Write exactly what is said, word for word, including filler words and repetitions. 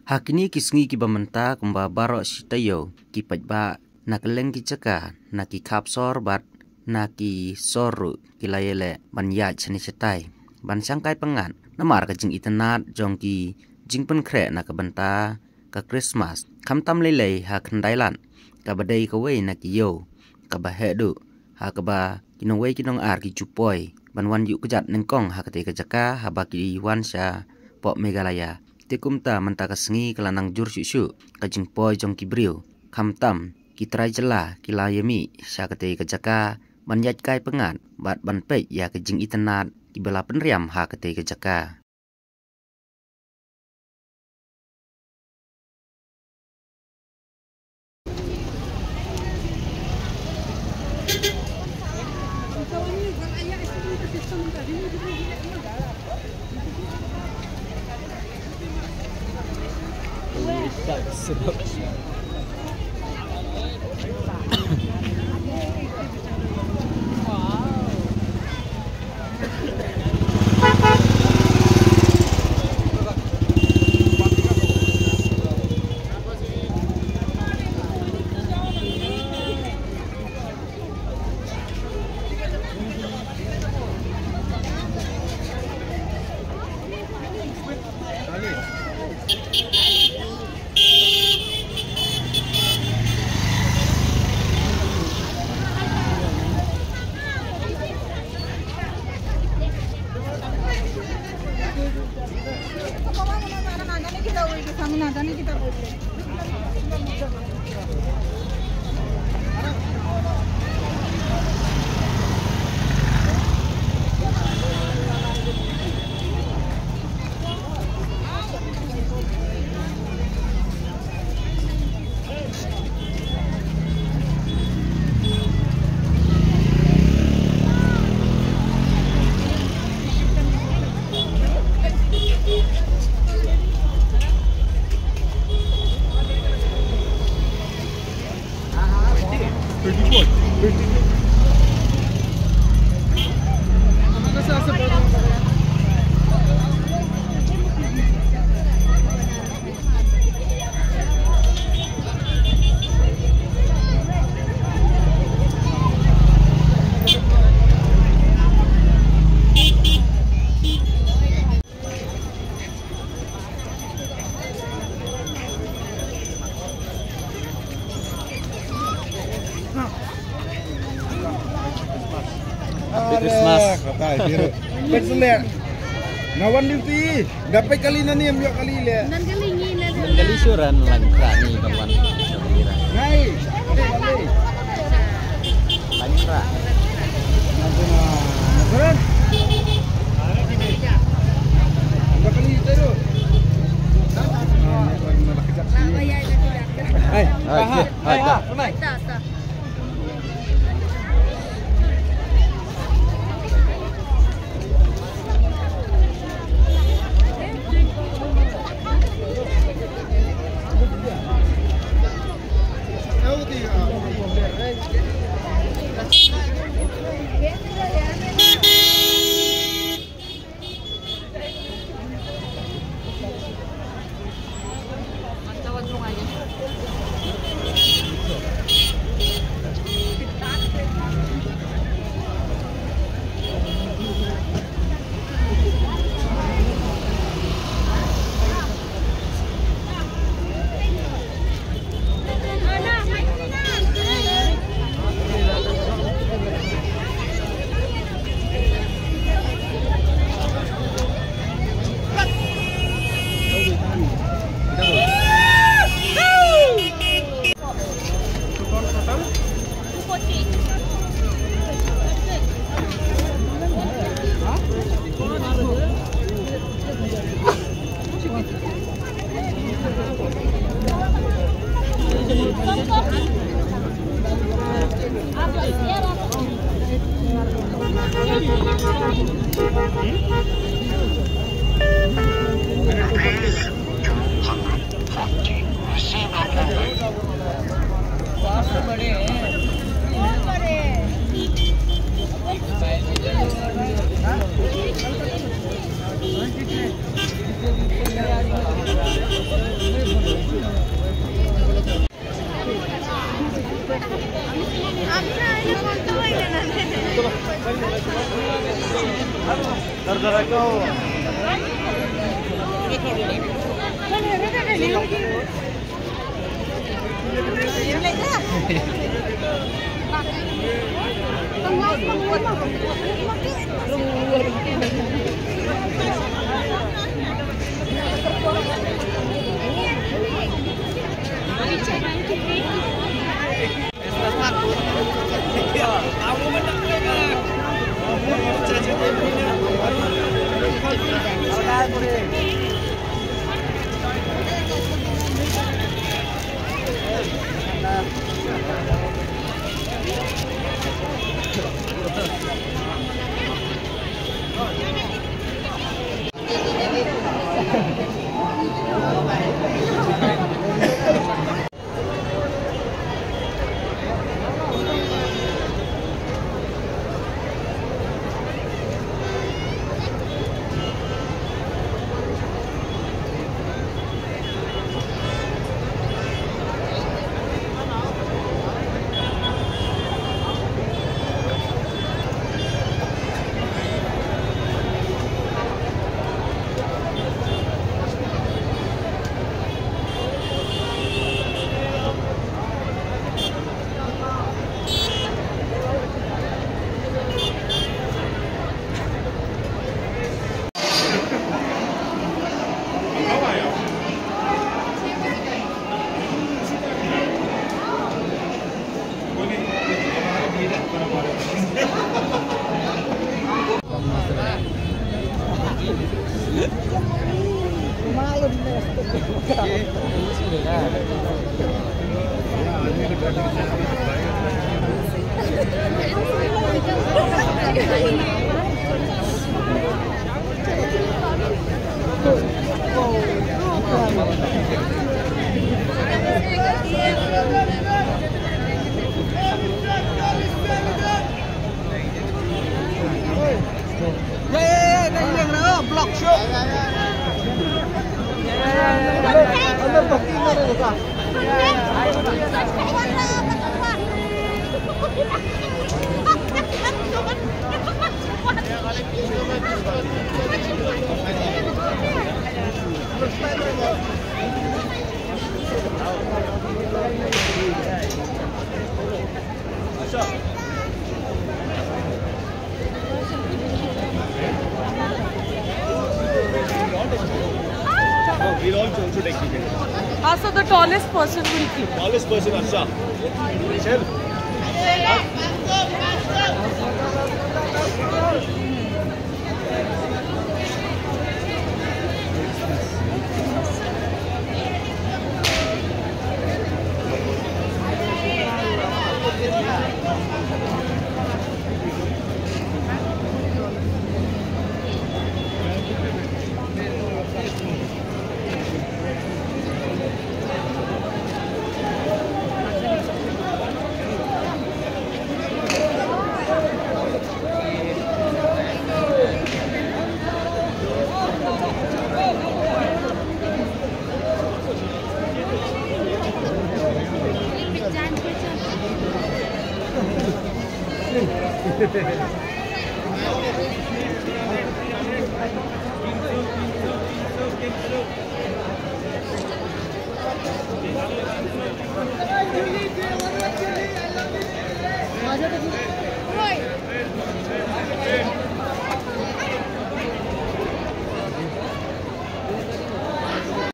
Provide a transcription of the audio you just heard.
Ha kine ki sngi kiba mynta kumba baroh shi taïew ki paidbah na kylleng ki jaka, na ki khap sor bad na ki sor ruh ki la ïaleh ban ïaid shane shatai ban shangkai pyngngad namar ka jingitynnad jong ki jingpynkhreh na ka bynta ka Krismas, khamtam lei lei ha Khyndailad kaba dei kawei na ki ïew kaba heh duh, ha kaba ki nongwei ki nongar ki ju poi ban wan ïuh kjat nyngkong ha katei ka jaka haba ki wan sha poh Meghalaya. Te kumta mynta ka sngi ka la nang jur shuh shuh ka jingpoi jong ki briew, khamtam ki trai jylla ki la ïamih sha katei ka jaka ban ïaid kai pyngngad bad ban peit ïa ka jingitynnad kiba la pynriam ha katei ka jaka. Happy Christmas. Kata biru. Pek selek. Nawan duty. Dapat kali nani ambil kali le. Nan kali ni le. Nan kali suran lang kerani kawan. Nai. Langkrak. Hai, hai, hai. We'll all should take it. Ah, so the tallest person will keep. Tallest person, Arsha. Chal.